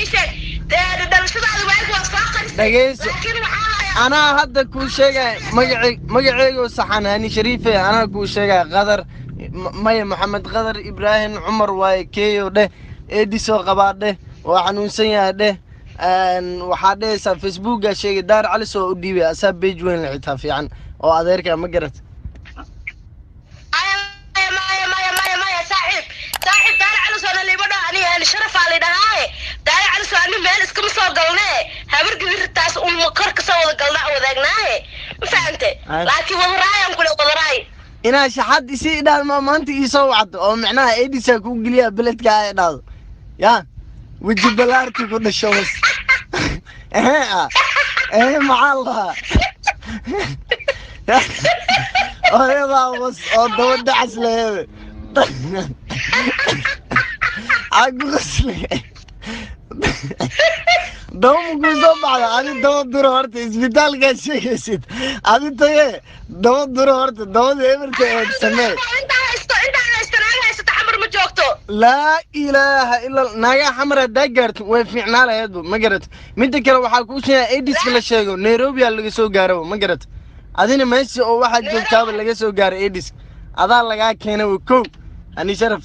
Ii sheeg dee, dhalashadaada waagi waa soo qarisay. Dhageyso. Laakiin waxaa hayaa Anaa hadda kuu sheegaya magaceygo saxan, Hani Shariife. Anaa kuu sheegaya Qadar maya, Maxamed Qadar Ibraahim Cumar waaye. Keeyo dheh, eedisoo qabaa dheh, waa xanuunsan yahay dheh. Waxaa dhehaysaa Facebooka sheegay Daar Cali soo u dhiibay, asaa page weyn la xitaa fiican oo adeerka ma garat. Maya, maya, maya, maya, maya, saaxiib, saaxiib, Daara Cali lima dhaho. Aniga Hani Sharafaa la dhahaaye. Daara Cali ani meel iskama soo galne, Habar Gidirtaas un kor kasoo wada galnaa, wadaagnaaye, ma fahante? Ay. Laakiin wadaraayaan kule, wadaraay. Inaa shaxad isi idhaad ma maanta iisoo wacdo oo micnaha eedisaa kuu geliyaa beledka ay dhahdo ya weji balaarti ku dhasho bas. Ehe, ah ehe, maxaa la dhahaa? Hooyadaa bas oo daba dacas laheede ku qasle. Daba makuu soo baxda? Adi daba duro horta, isbitaalkaa sheegaysid adi taye, daba duro horta, dabada eberta eed samee. Intaa haysto, intaa haysto, naag haysato Xamar ma joogto. Laa ilaaha ila naagaa Xamar haddaa gaarto way fiicnaa laheedba, ma garat? Midda kale, waxaa kuu sheegaa aidiska la sheego Nairobi aa laga soo gaaro, ma garat? Adina meesha oo waxaad joogtaaba laga soo gaaray aidis, adaa lagaa keenay. Wa kow, Hani Sharaf,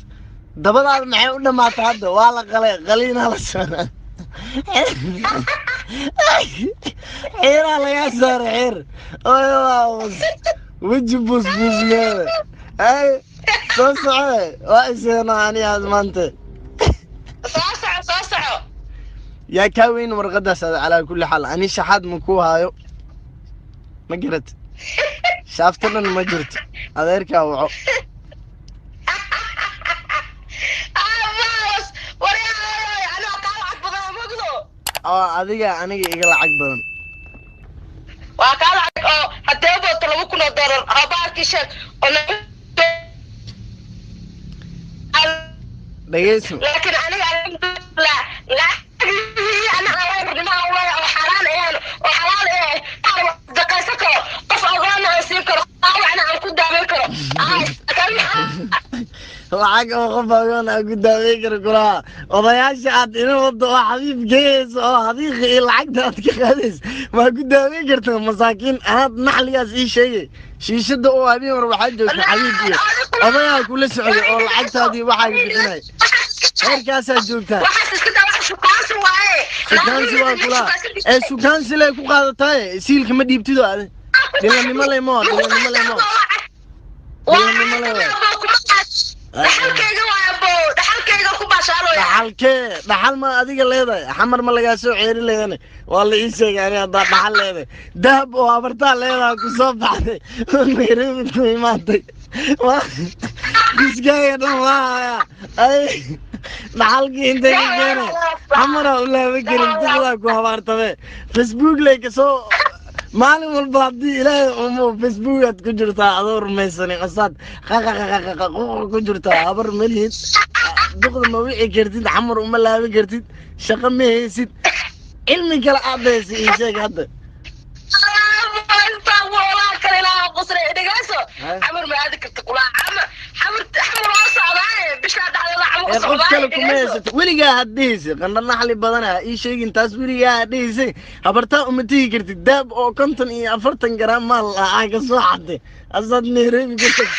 dabadaada maxay u dhamaatay hadda? Waa la qalay, qaliinaa la saaraa, xiiraa lagaa saaray, xiir. Oy, weji buusbuusmeeda ay soo soce, waa iseena ani aad maanta. Soo soco, soo soco. Yaa kaa weyn warqadaas ada? Calaa kulli xaal, ani shaxaad ma ku haayo, ma garat? Shaafta dhan ma jirto, adeerkaa waco. Abaas waryaa, anaa kaa lacag badan, mogdo? Oo adiga aniga iga lacag badan? Waa kaa lacag oo haddee booto $2,000 oo baalkii sheeg oo Dhegeyso. Laakiin aniga alxamdulilah, lacagihii ana aan oo xaaraan ahayn oo xalaal eh daqaysan karo, qof agoonna aan siin karo, dhaawacna aan ku daaweyn karo. Lacag oo qof agoon aan ku daaweyn karo kulaha. Odayaasha aad ina wado oo xabiib geeyeyso oo hadiiqa iyo lacagta aad ka qaadayso waa ku daaweyn kartaa masaakiin. Anaad naxligaas ii sheegay, shiishada oo habeen hore waxaa joogta xabiib iyo odayaa kula socday oo lacagtaadii waxaa bixinay, heerkaasaa joogtaa. Waxaas iska daa, wax shukaansi waaye. Shukaansi waa kulaha ee shukaansi lay ku qaadataaye, siilka ma dhiibtido adi. Dhilanimo lay moo, dhilanimo lay moo, dhilanimo lay waay. Dhaxalkayga waay bo, dhaxalkayga ku baashaalooya. Dhaxalkee? Dhaxal ma adiga leedahay? Xamar ma lagaa soo ceeri leedane? Waa la ii sheegay ani haddaa dhaxal leedahay, dahab oo habartaa leedahay ku soo baxday oo Nairobi ku imaatay. Diskaaga dhan waa hayaa. Ay, dhaxalkii intay ka keenay Xamaraa u laaban karin, duqdaa ku habaartame. Facebook lay kasoo maalin walba haddii Ilaahay umo Facebookaad ku jirtaa adoo rumaysanin, qasaad qaqaqaqaqa ku jirtaa. Habar malihid, duqda ma wici kartid, Xamar uma laaban kartid, shaqo ma haysid, cilmi kale aad haysa ii sheeg hadda. Xamar ma aadi karta kulaa, Xamar, Xamar, Xamar waa socdaaye, bishaa dhexdeeda Xamar u Ee qof kale socdaaye. Kuma haysato weligaa had dhehaysay qandho naxli badana ha ii sheegin taas. Weligaa had dhehaysay habartaa uma tegi kartid, daab oo 50 iyo 40 garaam maal ah ka soo xaday asaad Nairobi ku tag,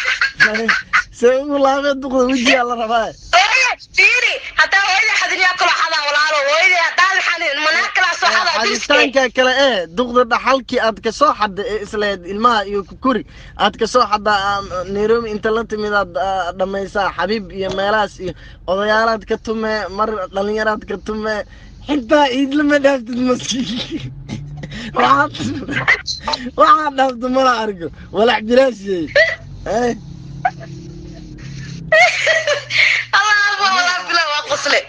see ugu laabee duqda? Wejigaa la rabaa. Hooye, fiiri, haddaa hooyada xadin yaa kaloo xadaa, walaalo? Hooyada haddaan xadin manaa kalaa soo xadaa diske. Xaditaanka kale ee duqda, dhaxalkii aad kasoo xadda ee isleed ilmaha iyo kukuri aad kasoo xaddaa, Nairobi inta la timid aad dhammaysaa xabiib iyo meelahaas iyo odayaalaad ka tume, mar dhalinyaraad ka tume, xitaa iidlama dhaaftid maskiin. Waxaad dhaafto mala arko, walax bilaashiyey. Allah, walaa bila waa qosle,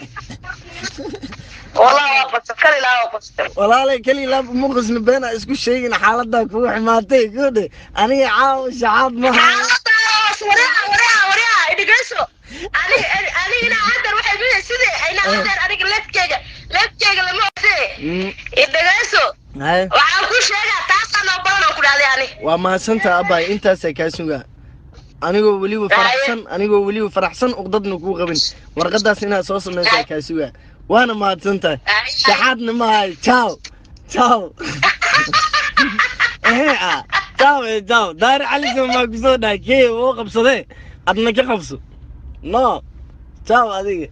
walaa waa qosle, kal ilaa waa qosle. Walaalay, keli laab uma qosli, been aa isku sheegin. Xaaladaa kugu xumaatay gudhe, aniga caawa shaxaad ma hayo. Xaaladaas, wareha, wareha, wareha, dhegeyso. Aniga inaa hadar waxay mid sidii inaa hadar aniga leefkeyga lama ose. Dhegeyso. Haye. Waxaan ku sheegaa taasaa noo badan oo ku dhahday ani. Waa mahadsantaa abbaay, intaasaa kaa sugaa anigoo weliba faraxsan, anigoo weliba faraxsan, uqdadna kuu qabin. Warqadaas inaad soo samaysaa kaa sugaa. Waana mahadsan tahay. Shaxaadna maahay. Ciao ciao, ehe, ah, ciao, ee ciao. Daari Calisow maa kusoo dhahay? Kee wuu qabsadee, adna ka qabso. No, ciao adiga.